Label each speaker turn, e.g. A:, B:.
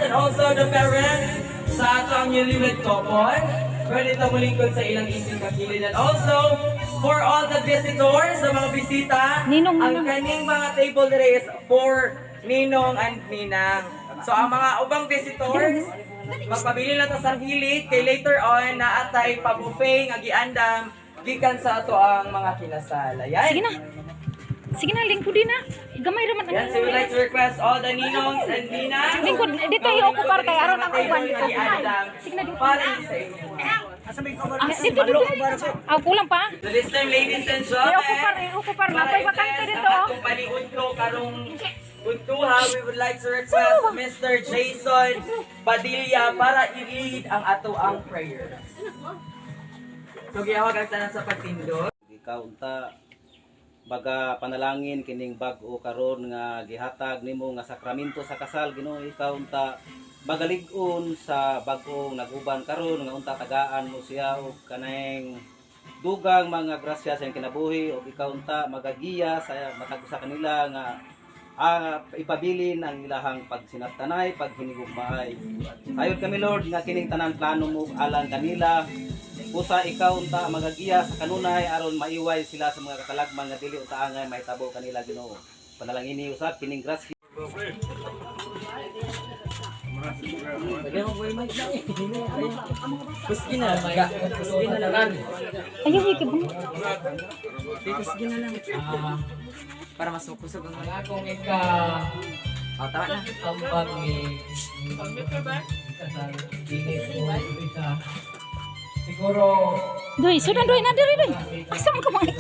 A: and also the parents sa ato ang newlywed couple. Pwede ito mulingkod sa ilang ising kakilid. And also, for all the visitors, sa mga bisita,
B: Ninong,
A: ang
B: ninong.
A: Kaning mga table dire is for ninong and ninang. So ang mga ubang visitors, magpabili lang ta sa hilig kay later on naatay pa buffet nga giandam gikan sa ato ang mga kinasal. Ayan.
B: Sige na. Sige na, lingkod din na. Gamay raman ang
A: Yan, so we would like to request all the ninongs and ninangs.
B: Lingkod, dito i-ocupar kay aron ang uban dito. Sige na dito.
A: Para sa inyo.
B: Ah, dito, dito. Ah, kulang pa.
A: So this time, ladies and gentlemen,
B: I-ocupar, i-ocupar. Napay bakante
A: i-bless
B: dito,
A: ang
B: oh.
A: atong paniudto karong udtuha, we would like to request Mr. Jason Padilla para i-lead ang ato ang prayer. So gihawag ang tanan sa pagtindog.
C: Ikaw unta baga panalangin kining bag-o karon nga gihatag nimo nga sakramento sa kasal, Ginoo. Ikaw unta magalig-on sa bag-ong naguban karon nga unta tagaan mo siya og kanang dugang mga grasya sa iyang kinabuhi, ug ikaw unta magagiya sa matag usa kanila nga ipabilin ang ilahang pagsinabtanay, paghinigugmaay. Sayod kami, Lord, nga kining tanan plano mo alang kanila. Usa ikaw unta magagiya sa kanunay aron maiway sila sa mga katalagman nga dili unta angay mahitabo kanila, Ginoo. Panalangini usab kining grasya.
A: Kusgi na, kusgi na lang.
B: Ayaw, ikibong.
A: Kusgi na lang. Para mas makusog ang mga.
D: Akong ika
A: Oh, tama na.
D: Ambag ni kasal dini ko isa. Siguro
B: Doy, sudan doy na diri doy. Asa man ka mga